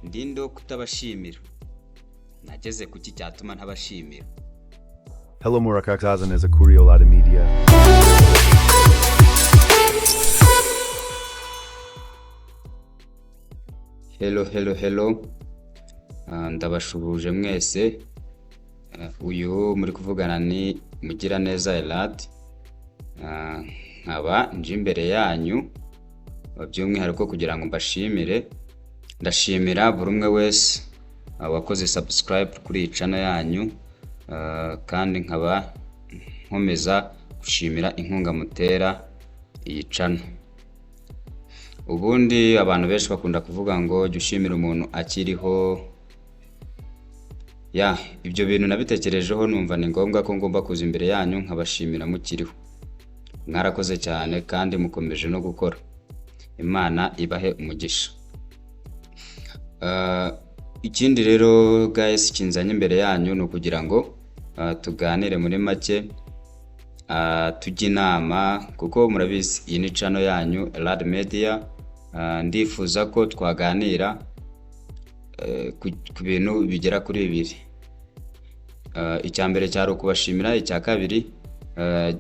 Ndinde wo kutabashimira? Nageze kuki cyatuma ntabashimira? Hello, murakaza neza kuri Olada Media. Hello, hello, hello. Ndabashuhuje mwese. Uyu muri kuvugana ni Mugiraneza Elad. Nkaba nje imbere yanyu by'umwihariko kugira ngo mbashimire. Ndashimira buri umwe wese wakoze subscribe kuri iyi channel yanyu, kandi nkaba nkomeza gushimira inkunga mutera iyi channel. Ubundi abantu benshi bakunda kuvuga ngo jya ushimira umuntu akiriho. Ya, ibyo bintu nabitekerejeho, numva ni ngombwa ko ngomba kuza imbere yanyu nkabashimira mukiriho. Mwarakoze cyane kandi mukomeje no gukora. Imana ibahe umugisha. Ikindi rero guys kinzanye imbere yanyu ni ukugira ngo tuganire muri make, tujye inama, kuko murabizi iyi ni channel yanyu Elad Media. Ndifuza ko twaganira ku bintu bigera kuri bibiri. Icya mbere cyari ukubashimira, icya kabiri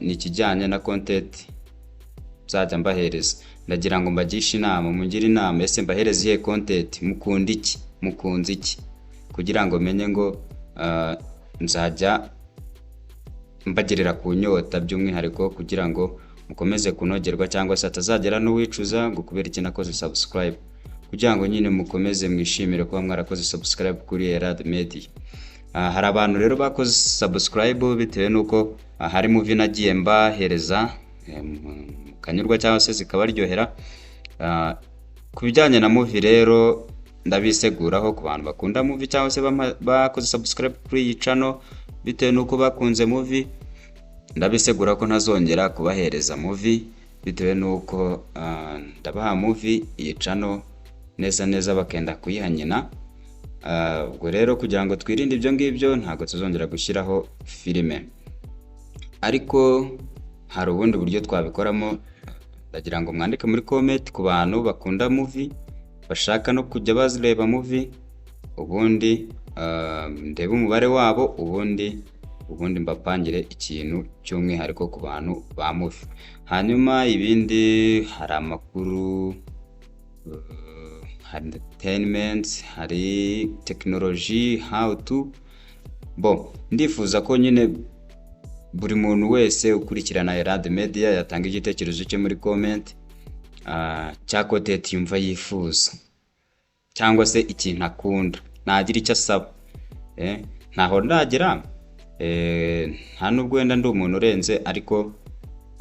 ni ikijyanye na content nzajya mbahereza. Ndagira ngo mbagishe inama, mungire inama: ese mbahereze iyihe content? Mukunda iki? Mukunze iki? Kugira ngo menye ngo nzajya mbagerera ku nyota by'umwihariko, kugira ngo mukomeze kunogerwa, cyangwa se hatazagera n'uwicuza ngo kubera iki nakoze subscribe, kugira ngo nyine mukomeze mwishimire kuba mwarakoze subscribe kuri Elad Media. Hari abantu rero bakoze subscribe bitewe n'uko hari movie nagiye mbahereza mukanyurwa cyangwa se zikabaryohera. Ku bijyanye na movie rero, ndabiseguraho ku bantu bakunda movie cyangwa se bakoze subscribe kuri iyi channel bitewe n'uko bakunze movie. Ndabisegura ko ntazongera kubahereza movie, bitewe n'uko ndabaha movie iyi channel neza neza bakenda kuyiha nyina. Ubwo rero kugira ngo twirinde ibyo ngibyo, ntabwo tuzongera gushyiraho filime, ariko hari ubundi buryo twabikoramo. Ndagira ngo mwandike muri comment ku bantu bakunda movie, bashaka no kujya bazireba movie, ubundi ndebe umubare wabo, ubundi mbapangire ikintu cy'umwihariko ku bantu ba movie. Hanyuma ibindi, hari amakuru, hari entertainment, hari technology, how to bo. Ndifuza ko nyine buri muntu wese ukurikirana Elad Media yatanga igitekerezo cye muri comment cya content yumva yifuza cyangwa se ikintu akunda, ntagira icyo asaba. Ntaho ndagera, nta nubwo wenda ndi umuntu urenze, ariko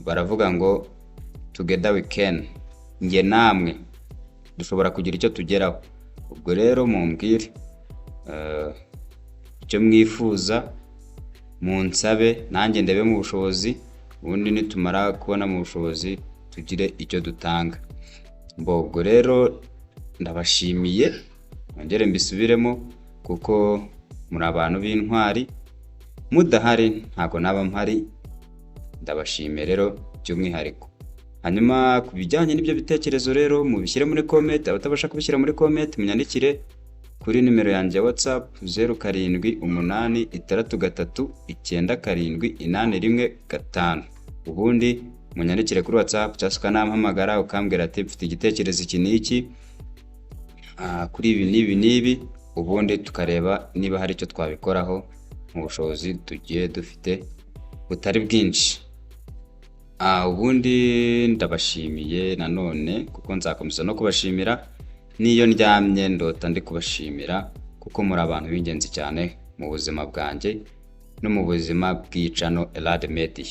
baravuga ngo "Together we can", njye namwe dushobora kugira icyo tugeraho. Ubwo rero mumbwire icyo mwifuza, munsabe, nanjye ndebe mu bushobozi, ubundi nitumara kubona mu bushobozi tugire icyo dutanga. Mbo ubwo rero ndabashimiye, nongere mbisubiremo, kuko muri abantu b'intwari. Mudahari ntabwo naba mpari. Ndabashimiye rero by'umwihariko. Hanyuma ku bijyanye n'ibyo bitekerezo rero, mubishyire muri comment. Abatabasha kubishyira muri comment, munyandikire kuri nimero yanjye ya WhatsApp, 0786397815. Ubundi munyandikire kuri WhatsApp cyangwa se ukanampamagara, ukambwira ati mfite igitekerezo iki n'iki kuri ibi n'ibi n'ibi, ubundi tukareba niba hari icyo twabikoraho mu bushobozi tugiye dufite butari bwinshi. Ubundi ndabashimiye nanone, kuko nzakomeza no kubashimira. N'iyo ndyamye ndota ndi kubashimira, kuko muri abantu b'ingenzi cyane mu buzima bwanjye no mu buzima bw'iyi channel Elad Media.